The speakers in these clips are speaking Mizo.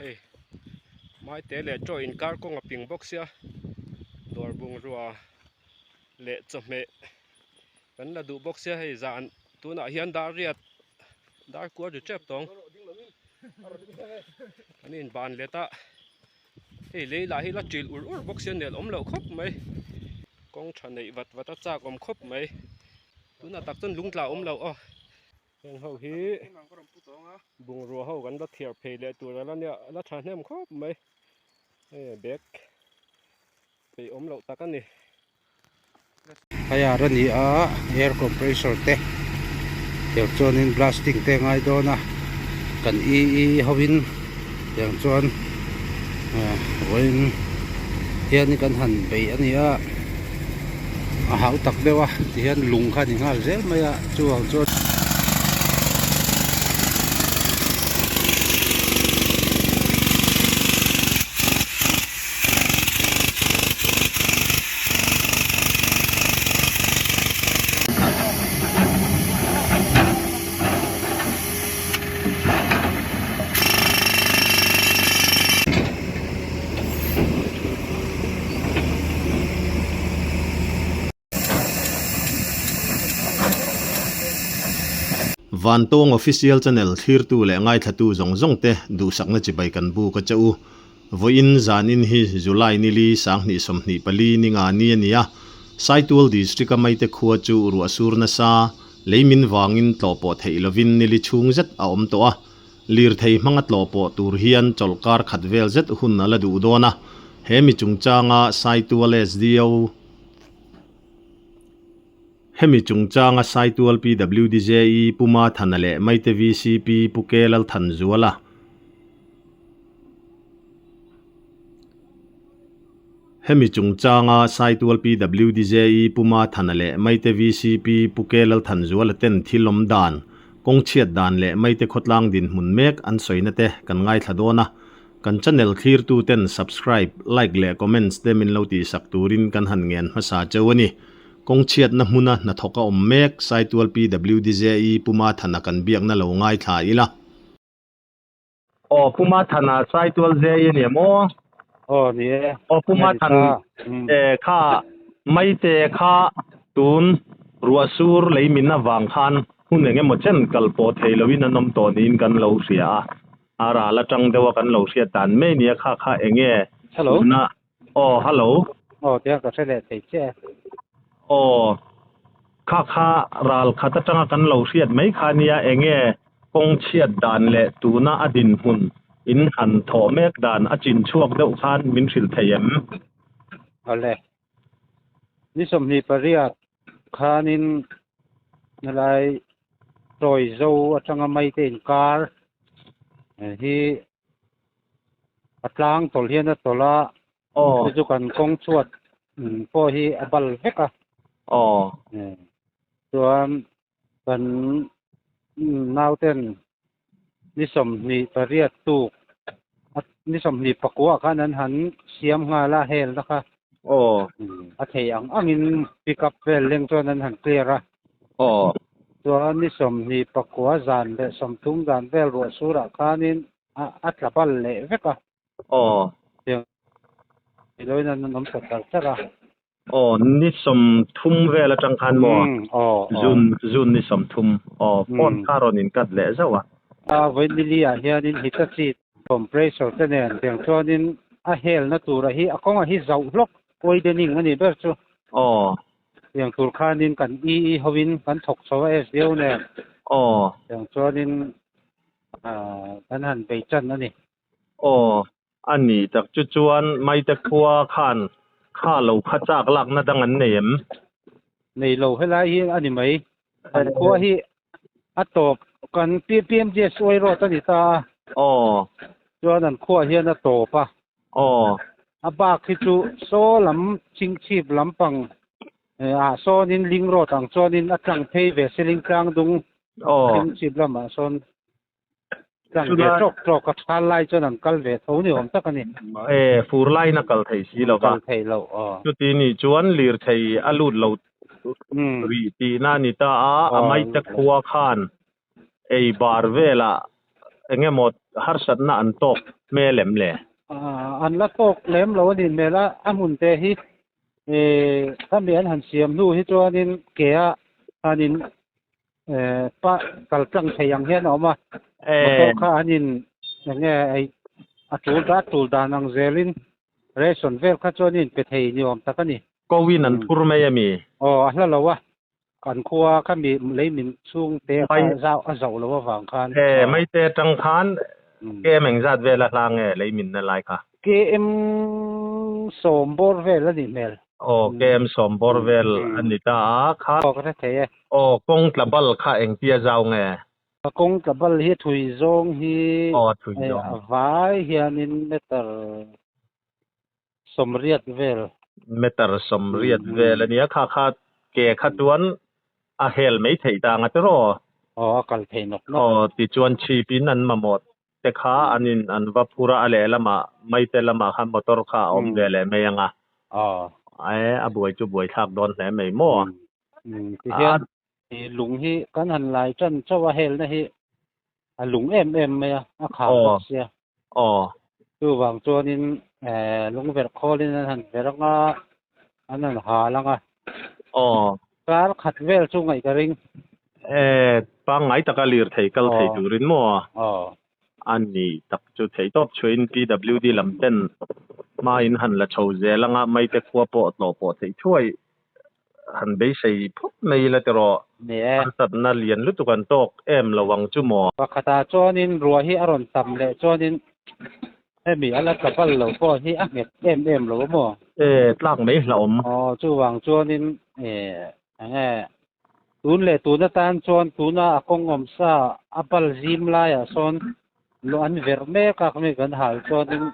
hei Maite leh chaw inkar kawng a ping bawk sia dawr bungrua leh chawhmeh kan la duh bawk sia hei zan tunah hian dar riat dar kual ri tep tawng an inban let a hei lei lah hi la ṭil ur ur bawk sia nel awm loh khawp mai kawng tha neih vat vat a chak awm khawp mai tunah tak chuan lung tla awm loh aw. Heng ho hi bungrua ho kan la thiar phei leh tur a la nia a la thahnem khawp mai hei bag peih awm loh tak a ni. Hei ar a ni a air compressor te tiang chuanin blasting te a ngai dawn a kan EE hovin tiang chuan vawiin hian kan han bei a ni a. A hau tak deuh a tihian lung kha a ni nghal zel mai a chuvang chuan. Vantawng Official Channel thlirtu leh ngaithlatu zawng zawng te duhsakna chibai kan buk a che u. Vawiin zanin hi July nili 2024 ni nga ni a ni a, Saitual District-a Maite khua chu ruah sur nasa, leimin vangin tlawh pawh theih lovin nili chhung zet a awm tawh a. Lirthei hmanga tlawh pawh tur hian chawlhkar khat vel zet hun a la duh dawn a, he mi chungchanga Saitual SDO, Hemi chungchanga Saitual PWDJE Pu Mathana leh Maite VCP Pu Ke Lalthanzuala, Hemi chungchanga Saitual PWDJE Pu Mathana leh Maite VCP Pu Ke Lalthanzuala ten thil awm dan, kawng chhiat dan leh Maite khawtlang dinhmun mek an sawina te kan ngaithla dawn a. Kan channel thlirtu ten subscribe, like leh comments te min lo tihsak turin kan han ngen hmasa cheu a ni. Kawng chhiatna hmuna hnathawk a awm mek Saitual PWDJE Pu Mathana kan biakna lo ngaithla ila. Aw Pu Mathana Saitual JE a ni em aw? Aw ni e. Aw Pu Mathan kha Maite kha tun ruahsur lei min avang khan hun eng emaw chen kal pawh thei loin an awm tawh niin kan lo hria a. A ral atang deuh a kan lo hriat dan mai nia kha kha eng nge Hello. tuna aw hello. Aw tia ka hre leh thei che. Aw kha kha ral khat atanga kan lo hriat mai kha nia eng nge kawng chhiat dan leh tuna a dinhmun in han thawh mek dan a chin chhuak deuh khan min hrilh thei em? Awle. Ni 28 khanin helai tawi zo atanga maite inkar hi a tlang tawlh hian a tawlh a, chu chu kan kawng chhuat pawh hi a bal vek a. Chuan kan nauten ni 28 tuk ni 29 khan an han siam nghal a hel na kha a thei ang angin pick up vel leng chuan an han clear a chuan ni 29 zan leh 30 zan vel ruah surah khanin a tla bal leh vek a tiloin an awm ta char char a. Aw, ni 30 vel atang khan maw? June, June ni 30. Aw, phone kha rawn in cut leh zauh a. A vawiin nili ah hianin Hitachi compressor te nen tiang chuanin a helna tura hi a kawnga hi zauh hlawk widening a nih ber chu. Aw. Tiang tur khanin kan EE hovin kan thawk chho a SDO nen. Aw. Tiang chuanin kan han bei tan a ni. Aw. A nih tak chu chuan Maite khua khan kha lo kha chak lakna dang an nei em? Nei lo, helai hi a ni mai. Kan khua hi a tawp kan PMGSY road a ni ta a. Aw. Chuan an khuaah hian a tawp a. Aw. A bak hi chu saw lam chingchhip lampang ah sawnin ling road ang chuanin a tlang phei ve Seling tlang dung chingchhip lamah sawn Tlang ve tawk tawk a thal lai chuan an kal ve tho ni awm tak a ni. E, fur laiin a kal thei si lo va. Kal thei lo, aw. Chuti nih chuan lirthei a lut lo rih tihna a ni ta a, a maite khua khan ei bar velah eng emaw harsatna an tawk. Hmel em le? An la tawk lem lo a nih hmel a, a hmun te hi khami an han siam hnu hi chuanin ke a khanin pa kal tlang thei ang hian a awm a, motor kha an in enge a tul a tul dan ang zelin ration vel kha chuan in pe thei ni awm tak a ni. Ko in an phur mai a mi? Aw a hla lo a, Kan khua kha mi lei min chhung te kha zau a zauh loh avang khan. E, Maite atang khan KM engzat vel a hla nge lei minna lai kha? KM sawmbawr vel a nih hmel. Aw, KM sawmbawr vel a ni ta a kha. Aw, ka hre thei e. Aw, kawng tla bal kha engtia zau nge? Kawng tla bal hi thui zawng hi a vai hianin meter sawmriat vel. Meter sawmriat vel a nia, kha kha ke kha chuan a hel mai theih ta ang a tiraw? Aw, a kal thei nawk nawk. Aw, tichuan chhip in an mamawh te kha an in an va phur a, a lehlamah maite lamah khan motor kha a awm ve leh mai ang a. Aw. E, a buai chu buaithlak dawn hle mai maw? Tihian lung hi kan han lai tan chauh a helna hi a lung em em mai a, a kham bawk sia. Aw. Chuvang chuanin lungverh khawlin an han verh ang a, an han hal ang a. Aw. Kar khat vel chu ngaih ka ring. E, pangngai taka lirthei kal thei turin maw? Aw. A ni tak chu theihtawp chhuahin PWD lam ten hmain han la chho zel ang a, maite khua pawh tlawh pawh theih thuai Han beisei phawt mai ila tiraw? Ni e. Harsatna lian lutuk an tawk em lo ang chu maw? Pakhatah chuanin ruah hi a rawn tam leh chuanin hemi a la tla bal lo pawh hi a nghet em em lo a maw? E, tlak mai hlauhawm. Aw, chuvang chuanin e, enge tun leh tun atan chuan tuna a kawng awm sa a bal zim laiah sawn Luh an verh mek a, khami kan hal chuanin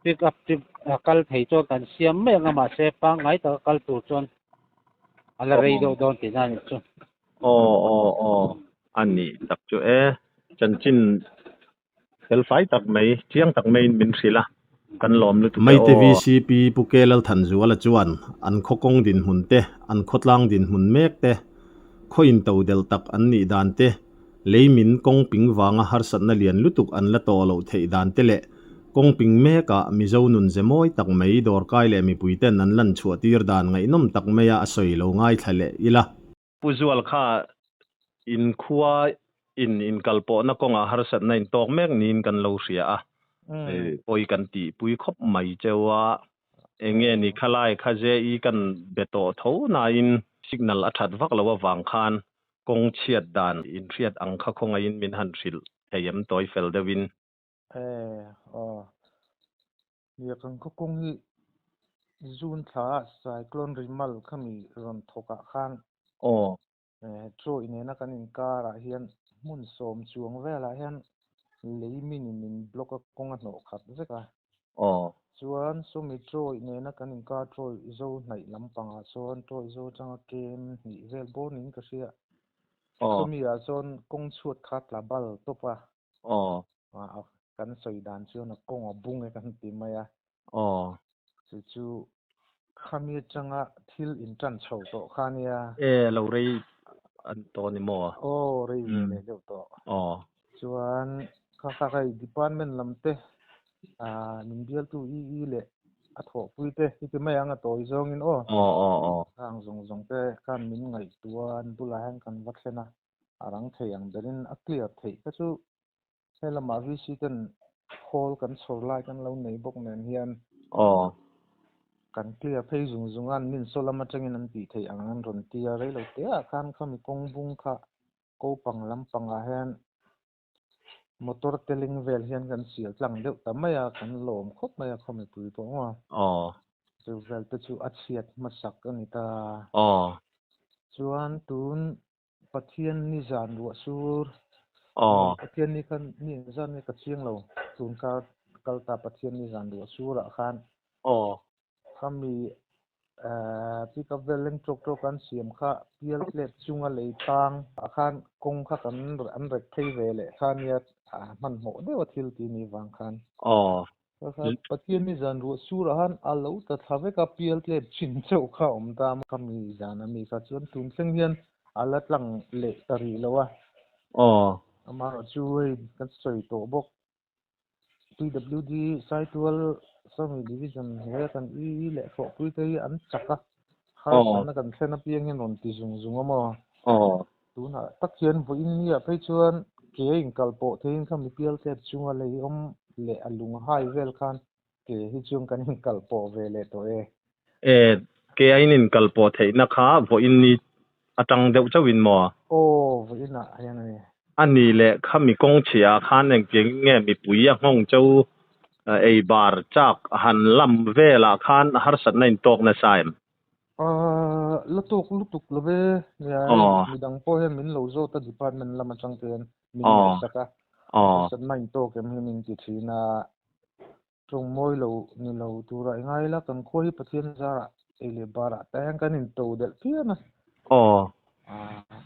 pick up chu a kal thei chuan kan siam mai ang a, mahse pangngai taka kal tur chuan a la rei deuh dawn tihna a nih chu. Aw aw aw a nih tak chu e, chanchin felfai tak mai, chiang tak maiin min hrilh a, kan lawm lutuk e aw. Maite VCP Pu Ke Lalthanzuala chuan an khaw kawng dinhmun te, an khawtlang dinhmun mek te, khaw intodelh tak an nih dan te, Lei min kawng ping vanga harsatna lian lutuk an la tawh loh theih dan te leh kawng ping mekah Mizo nun ze mawi tak mai dawrkai leh mipui ten an lan chhuah tir dan ngaihnawm tak maia a sawi lo ngaithla leh ila. Pu Zual kha in khua in inkalpawhna kawngah harsatna in tawk mek niin kan lo hria a, pawi kan tihpui khawp mai cheu a, enge ni khalai kha JE kan be tawh tho nain signal a that vak loh avang khan Kawng chhiat dan inhriat ang kha khawngaihin min han hrilh thei em tawi fel deuhin. E, aw. Nia kan khaw kawng hi June thla ah Cyclone Rimal khami rawn thawk ah khan Aw. E, Troy nena kan inkar ah hian hmun sawm chuang vel ah hian lei min in min block a kawng a hnawh khat vek a. Aw. Chuan sawmi Troy nena kan inkar Troy zo hnaih lampangah chuan Troy zo atanga kem hnih vel bawr niin ka hria. Aw. Sawmi ah chuan kawng chhuat kha tla bal tawp a. Aw. Kan sawi dan chuan a kawng a bung e kan ti mai a. Aw. Chu chu khami atanga thil intan chho tawh kha nia. E, lo rei an tawh ni maw? Aw, rei ve leh deuh tawh. Aw. Chuan kha kha hei department lam te ah min bialtu EE leh a thawhpui te i ti mai ang a tawi zawngin aw. Aw aw aw. Khang zawng zawng te khan min ngaihtuah a an bulah hian kan va thlen a, a rang thei ang berin a clear theih te chu He lamah VC ten hall kan chhawr lai kan lo nei bawk nen hian Aw. kan clear phei zung zung a, an min saw lam atangin an tih theih ang an rawn ti a, reilo te ah khan khami kawng bung kha kopang lampangah hian motor te leng vel hian kan sial tlang deuh ta mai a, kan lawm khawp mai a khawmi pui pawh maw. Aw. Chu vel te chu a chhiat hmasak a ni ta. Aw. Chuan tun Pathian ni zan ruah sur. Aw. Pathian ni khan ni eng zan nge ka chiang lo. Tun kar kal ta Pathian ni zan ruah sur ah khan. Aw. Khami eh pick up vel leng tawk tawk an siam kha pial tlep chunga lei tang ah khan kawng kha kan an rek phei ve leh kha nia hmanhmawh deuh a thil ti ni vang khan. Aw. Pathian ni zan ruah surah khan a lo ta thla vek a, pial tlep chin chauh kha a awm ta a, khami zan a mi kha chuan tun thleng hian a la tlang leh ta rih lo a. Aw. Amaherawhchu hei kan sawi tawh bawk. PWD Saitual Sawmi Division he kan EE leh thawhpui te hi an chak a, harsatna kan thlen apiang hian rawn ti zung zung a maw? Tunah tak hian vawiin ni ah phei chuan ke a inkal pawh theiin kha mi pial tep chunga lei awm leh a lung hai vel khan ke hi chuan kan inkal pawh ve leh tawh e. E, ke a in inkal pawh theihna kha vawiin ni atang deuh chauhin maw? Aw, vawiin ah hian a ni. A ni leh kha mi kawng chhia ah khan engtiang nge mipui a nghawng cheu ei bar chak han lam velah khan harsatna in tawk nasa em? La tawk lutuk lo ve, nia midang pawh hian min lo zawt a department lam atang te hian min ngaihsak a, harsatna in tawk em hi min ti thin a. Tawng mawi lo ni lo tura i ngai la, kan khua hi Pathian zarah ei leh barah te hian kan in to delh phian a.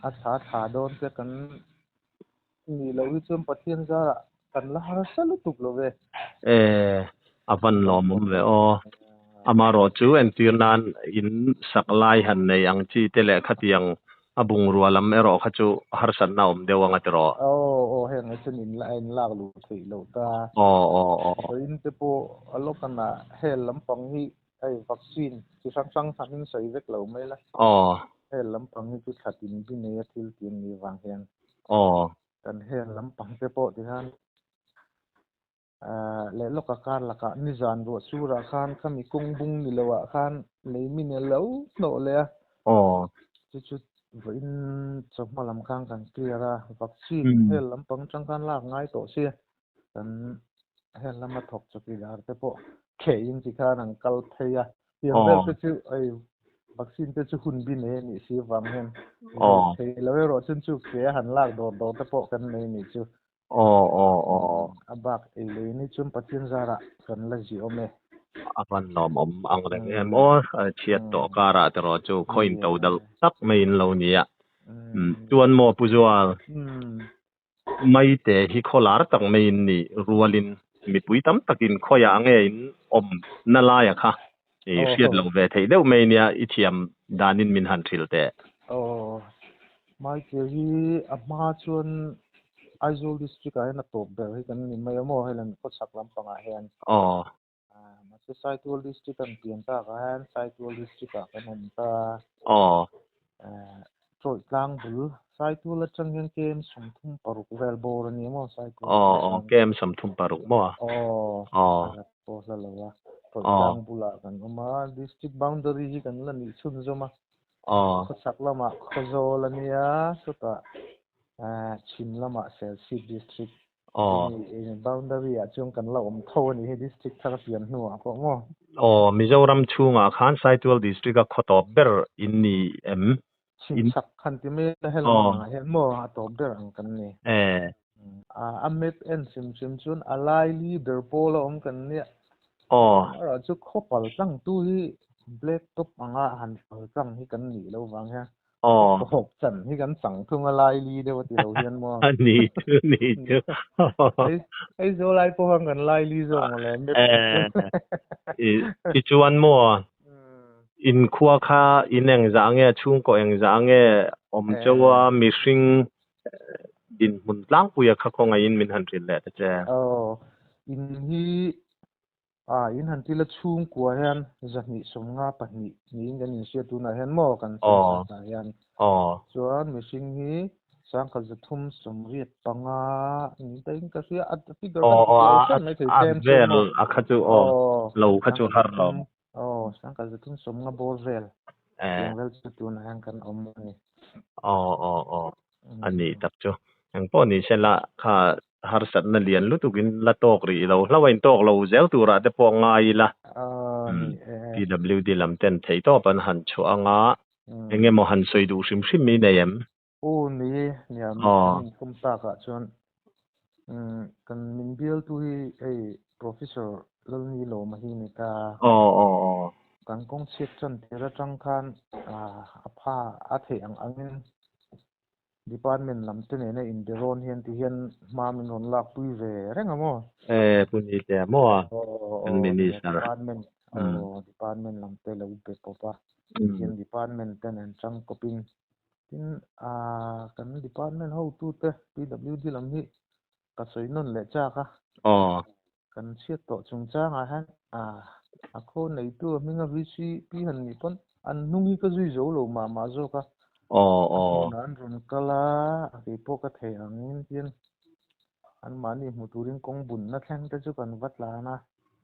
A thla thla dawn te kan nih loh hi chuan Pathian zarah kan la harsa lutuk lo ve. E, a van lawmawm ve aw. Amaherawh chu entir nan in sak lai han nei ang chi te leh khatiang a bungrua lam erawh kha chu harsatna a awm deuh ang a ti rawh. Aw aw heng hi chuan in la in lak luh theih loh ta. Aw aw aw. Vawiin te pawh a lawkana hel lampang hi hei vaccine chi hrang hrang han in sawi vek lo mai la. Aw. Hel lampang hi chu thla tin bi nei a thil ti an nih vang hian. Aw. Kan hel lampang te pawh tihian Leh lawka kar lakah nizan ruah surah khan khami kawng bung ni loah khan lei min a lo hnawh leh a. Chu chu vawiin chawhma lam khan kan clear a, vaccine hel lampang atang khan lak ngai tawh sia. Kan hel lama thawk chawkidar te pawh kheiin chi khan an kal phei a. Tiang vel te chu hei vaccine te chu hun bi nei a nih si vang hian thei lo erawh chuan chu ke a han lak dawr dawr te pawh kan nei nih chu. Aw aw aw. A bak ei lei ni chuan Pathian zarah kan la zih awm e. A van lawmawm ang reng em aw, chhiat tawh karah te rawh chu khaw in to dal tak mai in lo nia. Chuan maw Pu Zual, Maite hi khaw lar tak mai in nih rualin mipui tam takin khawiah nge in awm na laia kha i hriat loh ve theih deuh mai nia i thiam danin min han hrilh teh. Aw, Maite hi a hma chuan Aizawl district ah hian a tawp ber hi kan ni mai a maw hei khawchhak lampangah hian. Aw. Mahse Saitual district an pian tak ah hian Saitual district ah kan awm ta. Aw. Tawih tlang bul Saitual atang hian KM 36 vel bawr a ni a maw Saitual. Aw aw KM 36 maw? Aw. Aw. Pawh hla lo a. Tawih tlang bulah kan awm a district boundary hi kan la nih chhunzawm a. Aw. Khawchhak lamah Khawzawl a nia chutah Chhim lamah Serchhip district Aw. Boundary ah chuan kan la awm tho a ni hi district thar pian hnuah pawh maw? Aw, Mizoram chhungah khan Saitual district a khaw tawp ber in ni em? Chhim chhak khan ti mai a hel lamah hian maw a tawp ber ang kan ni. A map en hrim hrim chuan a laili ber pawl a awm kan nia. Aw. Erawh chu khaw pal tlang tu hi black top anga han pal tlang hi kan nih loh vang hian Aw. Hawk chan hi kan chang thung a lai li deuh a ti lo hian maw. A ni chu ni chu. Hei zo lai pawh khan kan lai li zawk maw le. I chuan maw in khua kha in engzah nge chhungkaw engzah nge awm chauh a mihring dinhmun tlangpuia kha khawngaihin min han hrilh leh ta che. Aw in hi A, in han tila chhungkua hian 252 niin kan inhriat tunah hian maw kan census ah hian. Chuan mihring hi 1385 niin ta in ka hria a figure kan ti lo hriat mai thei tlem chu maw. A kha chu aw, lo kha chu har lo. Aw, 1350 bawr vel. Tiang vel chu tunah hian kan awm a ni. Aw, aw, aw. A nih tak chu. Engpawh ni sela kha harsatna lian lutukin la tawk rih lo hlauh a intawk lo zel turah te pawh ngai ila. PWD lam ten theihtawp an han chhuah anga eng emaw han sawi duh hrim hrim i nei em? U ni nia kan inkawm takah chuan kan min bialtu hi hei Professor Lalnilawma hi ni ta. Kan kawng chhiat tan tir atang khan a pha a theih ang angin Department lam te nena inbe rawn hian ti hian hma min rawn lak pui ve reng a maw? E, Pu Nite a maw? Kan Minister. Department, aw, Department lam te lo be pawp a. Ti hian Department ten an chang kawpin tin kan Department hotute PWD lam hi ka sawi nawn leh chak a. Aw. Kan chhiat tawh chungchangah hian a a khaw neitu a hminga VCP han nih pawn an hnung hi ka zui zo lo mah mah zawk a. Aw A aw. hmunah an rawn kal a, a kei pawh ka theih angin hian anmahni hmu turin kawng bunna thleng te chu kan va tlan a.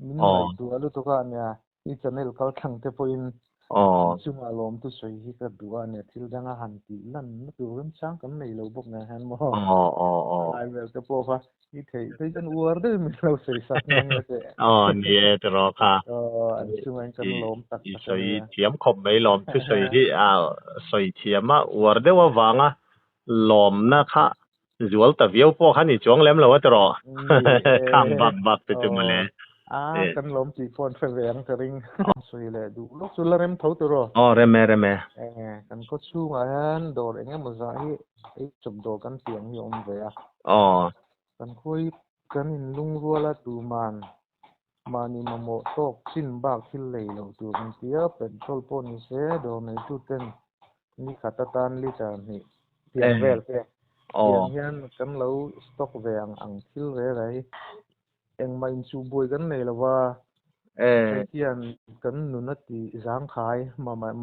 Min ngaihtuah lutuk a nia, i channel kal thlang te pawhin an chungah lawmtu sawi hi ka duh a nia, thil danga han tih lanna tur remchang kan nei lo bawk nen hian maw a lai vel te pawh kha i theih phei chuan uar deuhin min lo sawi sak nghe nghe teh. Aw ni e tiraw kha. Aw an chungah in kan lawm tak I tak a sawi nia. thiam khawp mai lawm thusawi hi a sawi thiam a uar deuh avanga lawmna kha zual ta viau pawh kha ni chuang lem lo a tiraw? Ni e. Khang bak bak te chu mawle. A kan lawm tih pawh an hre ve ang ka ring. Sawi leh duh lawk chu la rem tho tiraw? Aw rem e rem e. Kan khaw chhungah hian dawr eng emaw zah hi ei chawp dawr kan tih ang hi a awm ve a. Aw. Kan khawi kan inlungrual a tuman mahni mamawh tawk chin bak thil lei loh tur kan ti a, petrol pawh ni se dawr neituten ni khat atan litre hnih tiang vel te tiang hian kan lo stock ve ang ang thil rel a hi engmah inchuh buai kan nei lo va, hei hian kan nun a ti zangkhai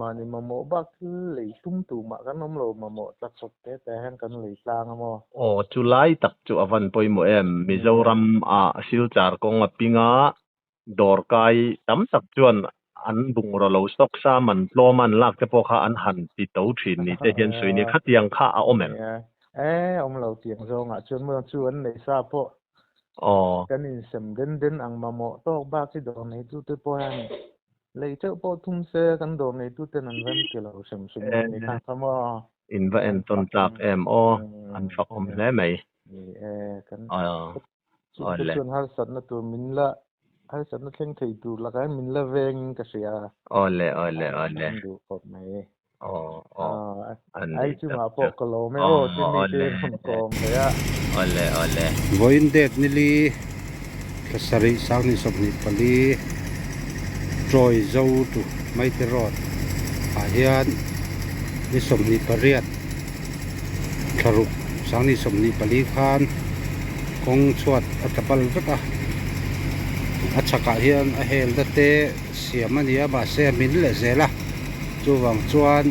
mahni mamawh bak thil lei tum tur mah kan awm lo mamawh tla chawp te te hian kan lei tlang a maw? Aw chu lai tak chu a van pawimawh em? Mizoram ah Silchar kawng a ping a, dawrkai tam tak chuan an bungraw lo stock sa man tlawm a an lak te pawh kha an han ti to thin ni te hian sawi ni khatiang kha a awm em? E awm lo tiang zawngah chuan maw chu an nei sa pawh Aw. Kan insem den den ang mamawh tawk bak hi dawr neitute pawh hian lei teuh pawh thum se kan dawr neituten an rem ti lo hrim hrim a ni kha kha maw. In va entawn tlak em aw, an fakawm hle mai. Ni e, kan chungte chuan harsatna tur min la harsatna thleng thei tur lakah hian min la vengin ka hria. Awle awle awle. An duh khawp mai. Aw aw an Ai nih tak chungah chu. pawh ka lawm e aw ti mi te rawn kawm ve a. Awle awle. Vawiin date nili thla sarih sanghnih 24 Troy zo to Maite Road ah hian ni 28 thla ruk sanghnih 24 khan kawng chhuat a tla bal vek a a chhakah hian a helna te siam a ni a mahse a min leh zel a chuvang chuan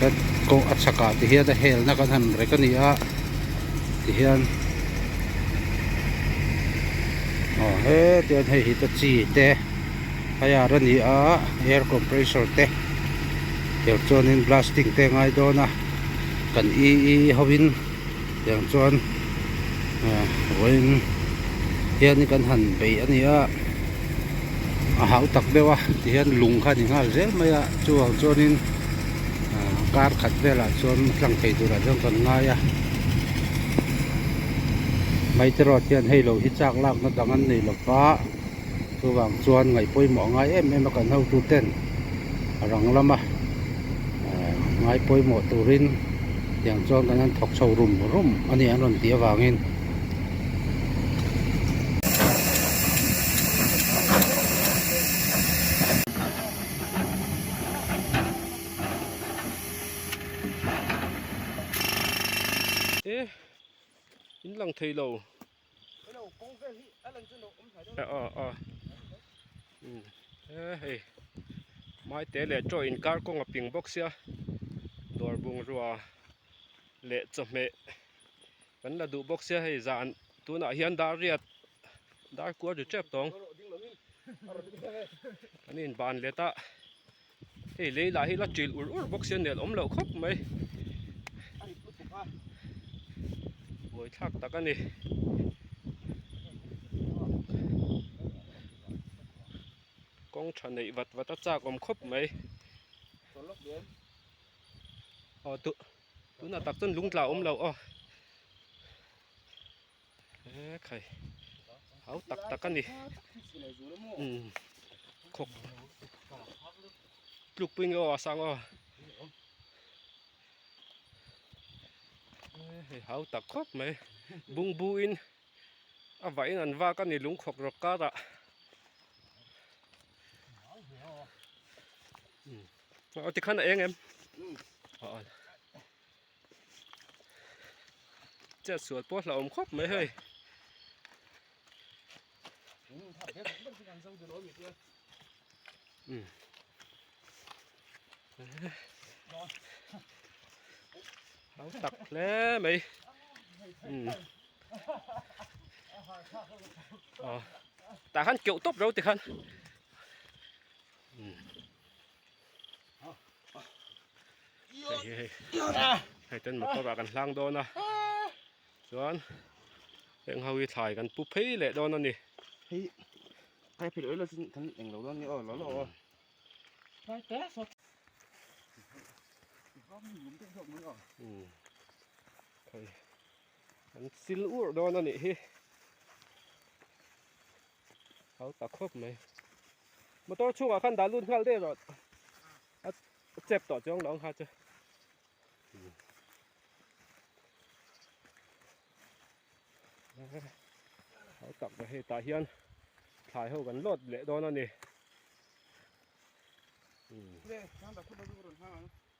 ka kawng a chhakah ti hian a helna kan han rek a ni a ti hian aw heti hian hei hi te chi te haiar a ni a air compressor te tiang chuanin blasting te a ngai dawn a kan e e ho in tiang chuan vawiin hian kan han bei a ni a a hau tak deuh a tihian lung kha a ni nghal zel mai a chuvang chuanin kar khat velah chuan tlang thei turah chuan kan ngai a maite road hian hei lo hi chak lakna dang an nei lova chuvang chuan ngaih pawimawh a ngai em em a kan hotu ten a rang lama ngai pawimawh turin tiang chuan kan han thawk chho rum rum a ni an rawn tih avangin. E in lang thei lo hei maite leh chaw inkar kawng a ping bawk sia dawr bungrua leh chawhmeh kan la duh bawk sia hei zan tunah hian dar riat dar kual ri tep tawng kan inban let a hei lei lah hi la ṭil ur ur bawk sia nel awm loh khawp mai buai thlak tak a ni. Kawng tha neih vat vat a chak awm khawp mai. Aw tu tunah tak chuan lung tla awm lo aw. E khai hau tak tak a ni. Umm khawk tluk pui nge aw a sang aw. Hei hau tak khawp mai bungbu in a vah in an vak a ni lung khawk rawk karah aw tikhan a eng em aw chet sual pawh hlauhawm khawp mai hei. Hau tak hle mai. Tah khan keuh tawp ro tikhan. Hei hei hei ten motor ah kan hlang dawn a chuan heng ho hi thlai kan pu phei leh dawn a ni. Hei kai phei lo chu kan eng lo dawn ni aw lo lo aw. Hei an sil urh dawn a nih hi. Hau ta khawp mai. Motor chhungah khan dah lut nghal daih rawh. A chep tawh chuang lo ang kha chu. Hau tak mai hei tah hian thlai ho kan load leh dawn a ni.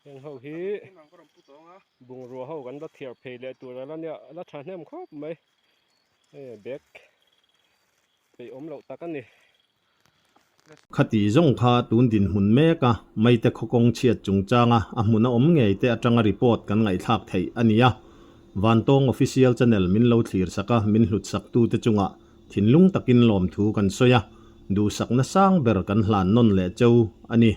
Heng ho hi bungrua ho kan la thiar phei leh tur a la nia a la thahnem khawp mai. Hei bag peih awm loh tak a ni. Khati zawng kha tun dinhmun mek a, Maite khaw kawng chhiat chungchanga a hmun a awm ngei te atanga report kan ngaihthlak theih a ni a. Vantawng Official Channel min lo thlir sak a, min hlut sak tute chungah thinlung takin lawmthu kan sawi a, duhsakna sang ber kan hlan nawn leh cheu a ni.